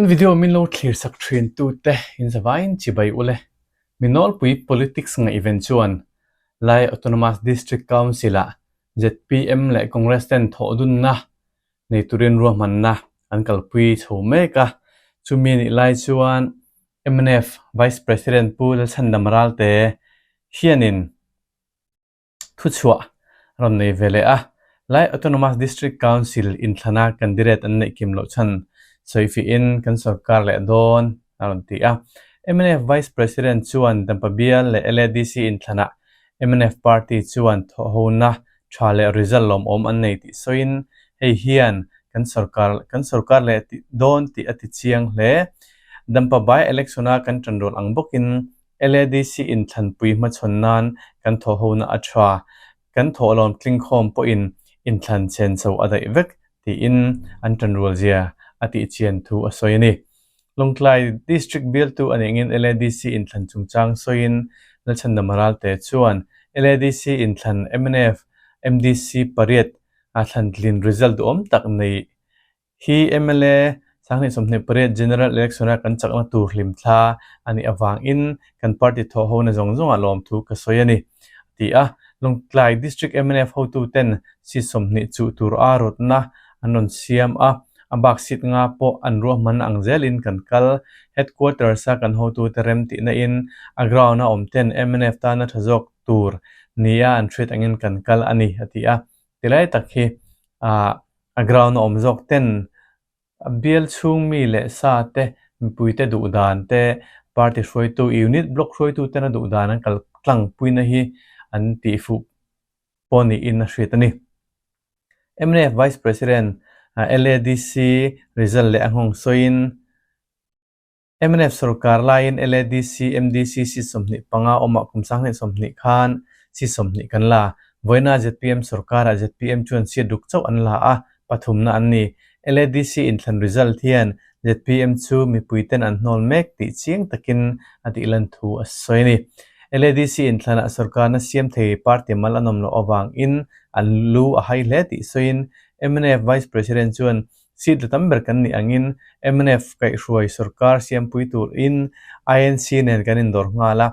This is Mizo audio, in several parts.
Kan video min lo thlir sak thin tute in zavaiin chibai ule. Mi nawlpui politics ngaihven chuan Lai Autonomous District Council-ah zpm leh Congress ten thawhdunna nei turin ruahmanna an kalpui chho mek a. Chumi nih lai chuan mnf Vice President Pu Lalchhandam Ralte hianin Thuchhuah rawn nei ve leh a, Lai Autonomous District Council inthlana candidate an neih kim loh chhan sawifihin kan sorkar leh dawn a rawn ti a. Mnf Vice President chuan Dampa Bial leh LADC inthlanah mnf party chuan thawhhona tha leh result lawmawm an nei tih sawiin hei hian kan sorkar kan sorkar leh dawn tih a ti chiang hle. Dampa by-election-a kan tanrual ang bawkin LADC inthlanpui hmachhawn nan kan thawhhona a tha, kan thawhlawm tlingkhawm pawhin inthlan chen chho a daih vek tiin an tanrual zia a tihchian thu a sawi a ni. Lawngtlai District bialtu a nih angin LADC inthlan chungchang sawiin Lalchhandam Ralte chuan LADC inthlan mnf MDC pariat a thlantlin result duhawm tak nei Hi mla 2028 General Election-a kan chakna tur hlimthla a nih avangin kan party thawhhona zawng zawngah lawmthu ka sawi a ni, a ti a. Lawngtlai District mnf hotuten seat 20 chuh tur a rawtna an rawn siam a, a bak seat nga pawh an ruahman ang zelin kan kal. Headquarters-a kan hotute rem tihna in a ground-a awmten mnf tana tha zawk tur nia an hriat angin kan kal a ni, a ti a. Tilai tak hi ah A ground a awm zawk ten a bial chhung mi leh sa te mipui te duh dan te party hruaitu unit block hruaitu ten a duh dan an kal tlang puina hi an tih fuh pawh niin a hriat a ni. Mnf Vice President LADC result leh a nghawng sawiin Mnf sorkar laiin LADC, MDC seat 25 awmah kum 2020 khan seat 20 kan la. Vawiina zpm sorkarah zpm chuan seat ruk chauh an la a, pathumna an ni. LADC inthlan result hian zpm chu mipuiten an hnawl mek tih chiang takin a tihlan thu a sawi a ni. LADC inthlanah sorkarna siam thei party mal an awm loh avangin an lu a hai hle tih sawiin mnf Vice President chuan Seat la tam ber kan nih angin mnf kaihhruai sorkar siampui turin INC nen kan indawr nghal a,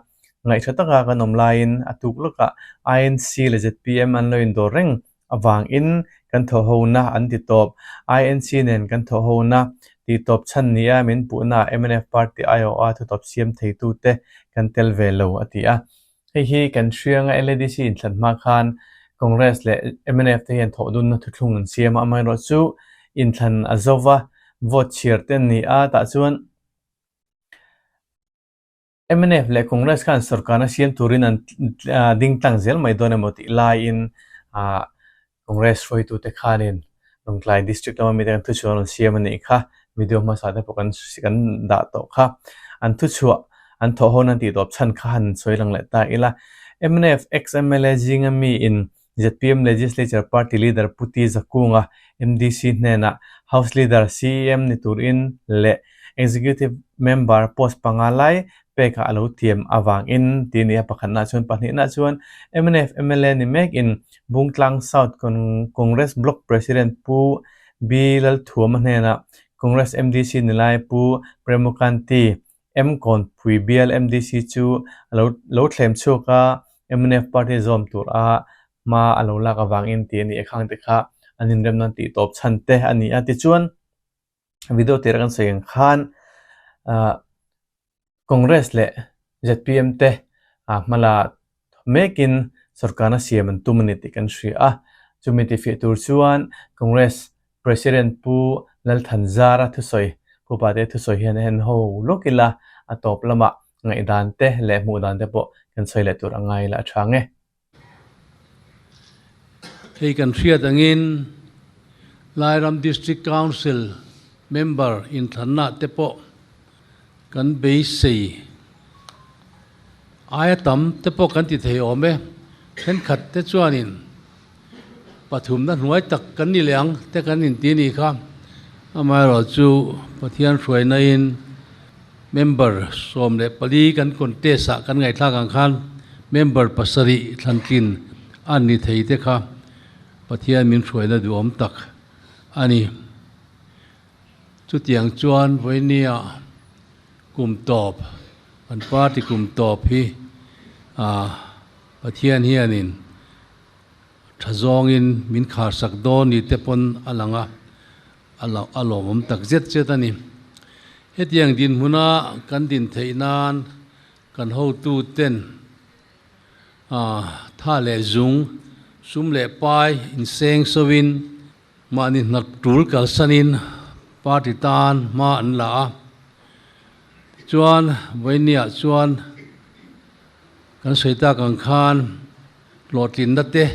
ngaihṭha taka kan awm laiin a tuk lawkah INC leh zpm an lo indawr reng avangin kan thawhhona an ti tawp. INC nen kan thawhhona tih tawp chhan nia min puhnaah mnf party aiawha thutawp siam theitute kan tel ve lo, a ti a. Hei hi kan hrianga LADC inthlan hma khan Congress leh mnf te hian thawhdunna thuthlung an siam a, amaherawhchu inthlan a zo va, vote chhiar te an ni a, tah chuan mnf leh Congress khan sorkarna siam turin an ding tlang zel mai dawn emaw tih laiin ah Congress hruaitute khanin Lawngtlai District lama mite kan thuchhuah an rawn siam a nih kha, video hmasa te pawh kan kan dah tawh kha. An thuchhuah an thawh hawn an tih tawp chhan kha han sawi lang leh ta ila. Mnf ex-MLA zinga mi in zpm Legislature Party Leader Pu T Zakunga MDC hnenah House Leader CEM ni turin leh Executive Member post panga lai pekah a lo tiam avangin tih a ni a, pakhatna chuan pahnihna chuan mnf mla ni mekin Bungtlang South Congress Block President Pu B Lalthuama hnenah Congress MDC ni lai Pu Premukanti M Kawnpui bial MDC chu a lo lo thlem chhuak a, mnf party zawm tur a hma a lo lak avangin tih a ni a, khangte kha an inremna tih tawp chhan te a ni a, tichuan video tir kan sawi ang khan ah Congress leh zpm te ah hmala mekin sorkarna siam an tum a ni tih kan hria a, chumi tifiah tur chuan Congress President Pu Lalthanzara thusawi Pu Pate thusawi hian a en ho lawk ila a tawp lamah ngaihdan te leh hmuh dan te pawh kan sawi leh tur a ngai ila a tha nge. Hei kan hriat angin Lairam District Council member inthlanna te pawh kan beisei aia tam te pawh kan ti thei awm e. Thenkhat te chuanin pathumna hnuai tak kan ni leh ang te kan inti a nih kha. Amaherawhchu Pathian hruainain Member 14 kan contest ah kan ngaihthlak ang khan member pasarih thlantlin an ni thei te kha Pathian min hruaina duhawm tak a ni. Chutiang chuan vawinia kum tawp, kan party kum tawp hi Pathian hianin tha zawngin min kharsak dawn ni te pawn a lang a, a lawmawm tak zet zet a ni. Hetiang dinhmuna kan din theih nan kan hotuten tha leh zung, sum leh pai inseng sovin, Mahni hna tul kalsanin party tan hma an la a, tichuan vawinia chuan kan sawi tak ang khan hlawhtlinna te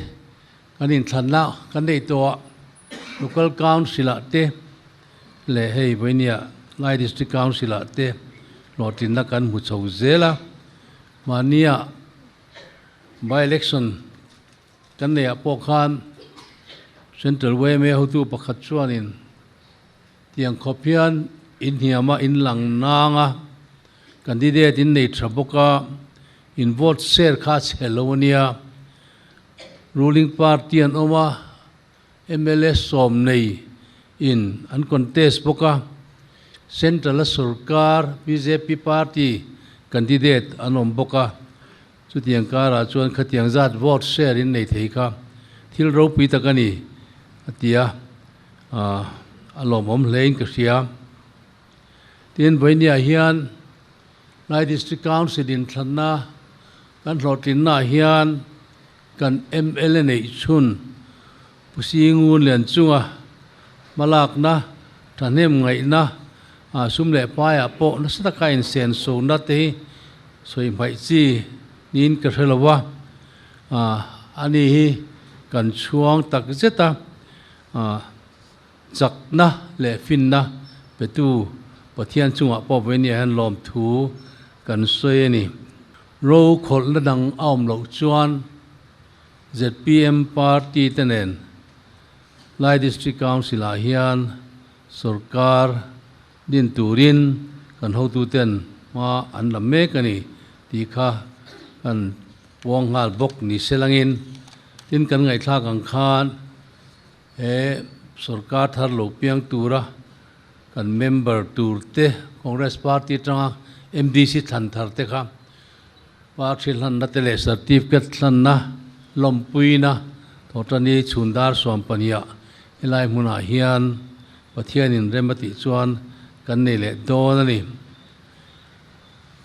kan inthlanna kan neih tawh a, Local Council ah te leh hei vawinia Lai District Council ah te hlawhtlinna kan hmu chho zel a, mahnia by-election Kan neihah pawh khan Central yma hotu pakhat chuanin tiang khawp hian inhniama in lang nang a, candidate in nei tha bawk a, in vote share kha a chhe lo a nia. Ruling party an awm a, mla sawm nei in an contest bawk a, Central a sorkar bjp party candidate an awm bawk a, Chutiang karah chuan khatiang zat vote share in nei thei kha thil ropui tak a ni, a ti a, a lawmawm hlein ka hria. Tin, vawinia hian Lai District Council inthlanna kan hlawhtlinnaah hian kan mla neih chhun Pu Singun Lianchunga hmalakna, thahnem ngaihna, sum leh paiah pawh nasa taka insenso-na te hi sawi hmaih chi niin ka hre lo a, ani hi kan chhuang tak zet a, chakna leh finna petu Pathian chungah pawh vawinia hian lawmthu kan sawi a ni. Ro khawlhna dang a awm loh chuan Zpm party te nen Lai District Council ah hian sorkar din turin kan hotuten hma an la mek a ni tih kha kan puang nghal bawk ni se langin tin kan ngaihthlak ang khan he sorkar thar lo piang tura kan member tur te Congress party atanga MDC thlan thar te kha Party hlanna te leh certificate hlanna lawmpuina Thawhṭani chhun dar 12ah helai hmunah hian Pathianin rem a tih chuan kan nei leh dawn a ni.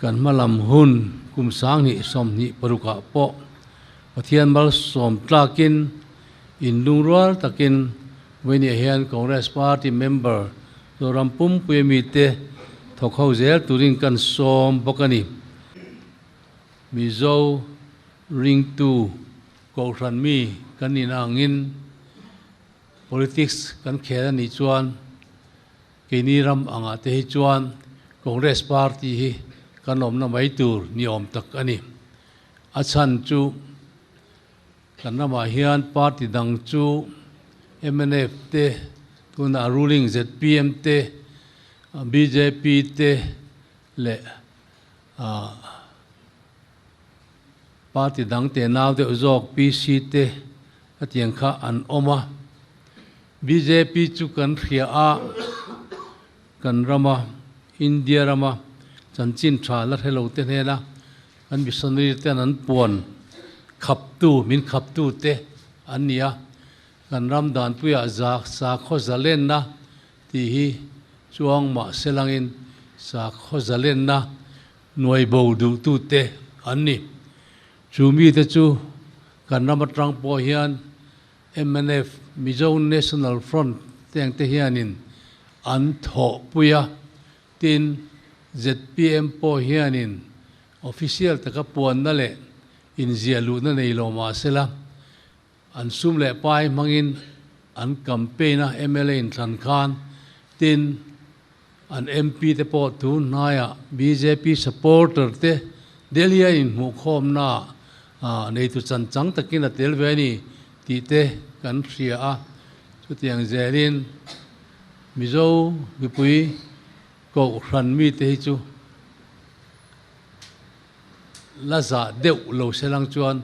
Kan hma lam hun kum 2026ah pawh Pathian malsawm tlakin inlungrual takin vawinia hian Congress Party member Zoram pumpuia mite thawk ho zel turin kan sawm bawk a ni. Mizo ringtu Kohhran mi kan nih angin politics kan khel a nih chuan keini ram angah te hi chuan Congress party hi kan awmna mai tur ni awm tak a ni. A chhan chu kan ramah hian party dang chu mnf te, tunah ruling zpm te, bjp te leh Party dang te nau deuh zawk PC te a tiang kha an awm a, bjp chu kan hria a, kan rama India rama chanchin tha la hre lo te hnena kan missionary ten an puan khaptu min khaptu te an ni a, kan ram danpuiah sakhaw zalenna tih hi chuang mahse langin sakhaw zalenna Nuai bo duhtute an ni. Chu mite chu kan ram atang pawh hian mnf, Mizo National Front, te ang te hianin an thawhpui a, tin zpm pawh hianin official taka puanna leh inziah luhna nei lo mah sela An sum leh pai hmangin an campaign a mla inthlan khan tin an MP te pawh tun hnaiah bjp supporter te Delhi a inhmuhkhawmna ah neitu chan chang takin a tel ve a ni tih te kan hria a. Chutiang zelin Mizo mipui Kohhran mite hi chu La zah deuh lo se lang chuan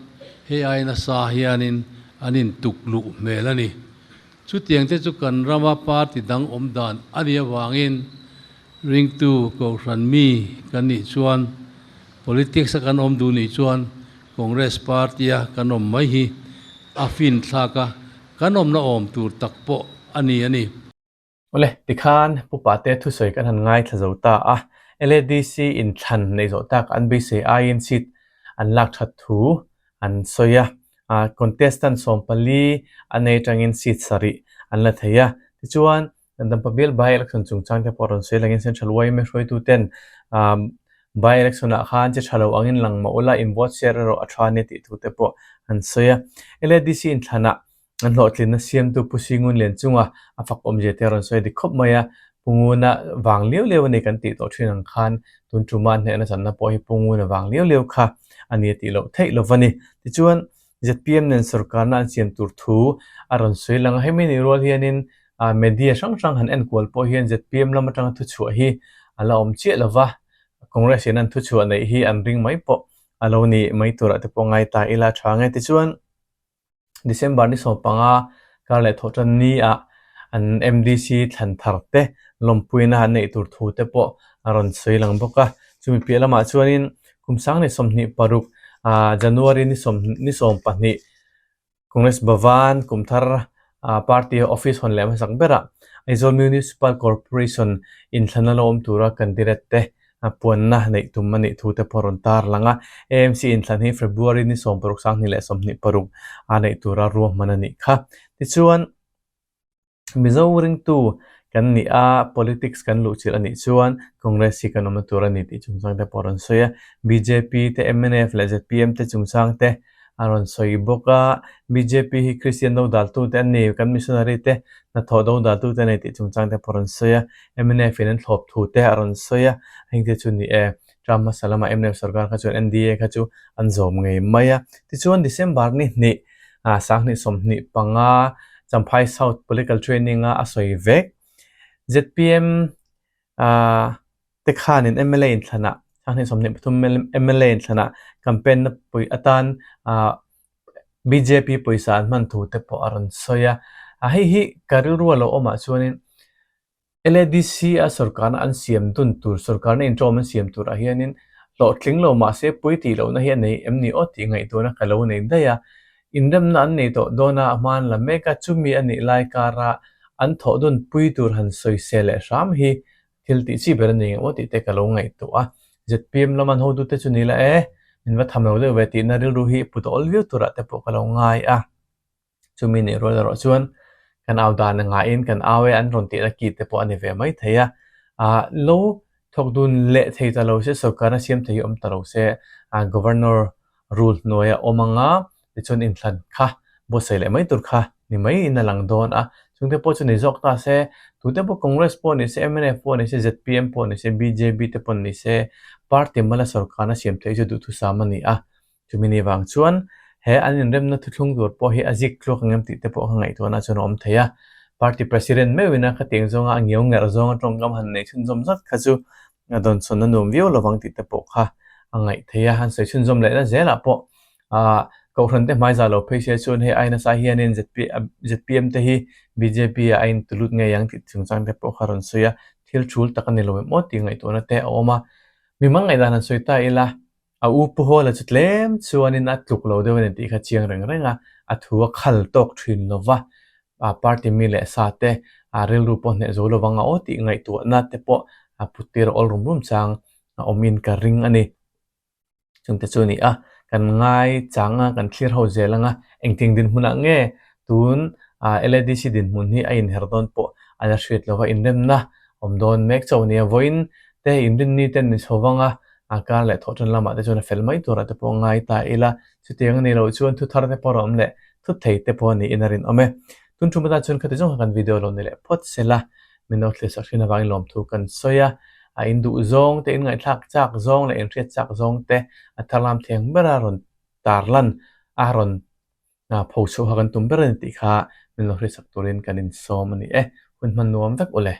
hei ai nasa hianin an intuk luh hmel a ni. Chutiang te chu kan rama party dang awm dan a nih avangin ringtu kohhran mi kan nih chuan politics a kan awm duh nih chuan Congress party a kan awm mai hi a fin thlak a, kan awmna awm tur tak pawh a ni a ni. Awle, tikhan Pu Pate thusawi kan han ngaithla zo ta a, LADC inthlan neih zawh tak an beisei aiin seat an lak that thu an sawi a, contestant 14 an nei atangin seat sarih an la thei a, tichuan Dampa bial by-election chungchang te pawh rawn sawi langin Central yma hruaituten by-election ah khan che tha lo angin lang mah ula in vote share erawh a tha ania tih thu te pawh an sawi a, LADC inthlanah An hlawhtlinna siamtu Pu Singun Lian chunga a fak awmzia te a rawn sawi dik khawp mai a, Pu Nguna vang liau liau a ni kan tih tawh thin ang khan tun tuma an hnehna channa pawh hi Pu Nguna vang liau liau kha a ni a tih loh theih lova ni. Tichuan, zpm nen sorkarna an siam tur thu a rawn sawi lang a, hemi nih rual hianin media hrang hrang han enkual pawh hian zpm lam atanga thuchhuah hi a la awm chiah lova, Congress in an thuchhuah neih hi an ring mai pawh a lo ni mai turah te pawh ngai ta ila tha nge. Tichuan, December ni 15 kar leh thawhtan ni ah an MDC thlan thar te lawmpuina an neih tur thu te pawh a rawn sawi lang bawk a. Chumi piah lamah chuanin kum 2026 January ni 12 Congress Bhavan kum thar party office hawn leh hmasak berah Aizawl Municipal Corporation inthlana lo awm tura candidate te puanna neih tum a nih thu te pawh a rawn tar lang a. AMC inthlan hi February ni 16 2026 a neih tura ruahman a nih kha. Tichuan, Mizo ringtu kan nih a, politics kan luh chilh a nih chuan Congress hi kan awmna tur a ni tih chungchang te pawh a rawn sawi a. Bjp te, mnf leh zpm te chungchang te a rawn sawi bawk a, bjp hi Kristian dodaltu te an ni, kan missionary te hnathawh dodaltu te an ni tih chungchang te pawh a rawn sawi a, mnf in an thlawp thu te a rawn sawi a, heng te chu ni e, term hmasa lamah mnf sarkar kha chuan NDA kha chu an zawm ngei mai a, tichuan December ni hnih 2025 Champhai South Political Training a a sawi vek, zpm te khanin mla inthlanah 2023 mla inthlanah campaign na pui atan bjp pawisa an hman thu te pawh a rawn sawi a, hei hi ka rilru a lo awmah chuanin LADC a sorkarna an siam dun tur sorkarna intawm an siam turah hianin hlawhtling lo mahse pui tih lohna hi a nei em ni aw tih ngaihtuahna ka lo nei daih a, inremna an nei tawh dawn a, a hma an la mek a, chumi a nih lai kara an thawh dun pui tur han sawi leh hram hi Thil tih chi ber a ni ngemaw tih te ka lo ngaihtuah a, zpm lam an hotute chu ni la e, min va tham lo deuh ve tihna rilru hi put awl viau turah te pawh ka lo ngai a. Chumi nih rual erawh chuan kan au dan ngaiin kan au e an rawn tihna ki te pawh a ni ve mai thei a, ah lo thawk dun leh thei ta lo se sorkarna siam thei hi awm ta lo se, ah Governor rule hnuaia awm anga tichuan inthlan kha buatsaih leh mai tur kha ni mai in a lang dawn a, chungte pawh chu ni zawk ta se, tute pawh Congress pawh ni se, mnf pawh ni se, zpm pawh ni se, bjp te pawh ni se, party mala sorkarna siam theih chu duhthusam a ni a, chumi ni vang chuan he an inremna thuthlung tur pawh hi a zik tluak ang em tih te pawh kha ngaihtuahna chuan a awm thei a, party president meuhin a khatiang zawnga a ngiau ngerh zawnga tawngkam han nei chhunzawm zat kha chu a dawnsawn a nuam viau lovang tih te pawh kha a ngaih theih a, han sawi chhunzawm lehna zelah pawh aah Kohhran te hmaiza lo phei se chuan hei ai nasa hianin zpm te hi bjp ah a intulut ngei ang tih chungchang te pawh kha rawn sawi a, thil thul tak a ni lo em aw tih ngaihtuahna te a awm a, mimang ngaihdan han sawi ta ila a u Pu Hawla chu tlem chuanin a tluk lo deuh a ni tih kha chiang reng reng a, a thu a khal tawk thin lo va, party mi leh sa te rilru pawh hneh zo lo vang a aw tih ngaihtuahna te pawh a put tir a awl rum rum chang a awmin ka ring a ni. Chungte chu a ni a, kan ngai chang a, kan thlir ho zel ang a, engtin dinhmunah nge tun LADC dinhmun hi a inher dawn pawh a la hriat lo va, inremna awm dawn mek chauh a ni a, vawiin te inrinni ten ni chho vang a, a kar leh thawh tan lamah te chuan a fel mai turah te pawh ngai ta ila, chutiang a nih loh chuan thu thar te pawh a awm leh thut thei te pawh niin a rinawm e. Tun thu hmata chuan khati zawng kha kan video lo ni leh phawt sela, min lo thlir sak thin avangin lawmthu kan sawi a, a in duh zawng te, in ngaihthlak chak zawng leh in hriat chak zawng te a thar lam thiang bera rawn tarlan a rawn pho chhuah kha kan tum ber a ni tih kha min lo hriatsak turin kan insawm a ni e. Hun hman nuam vek ule.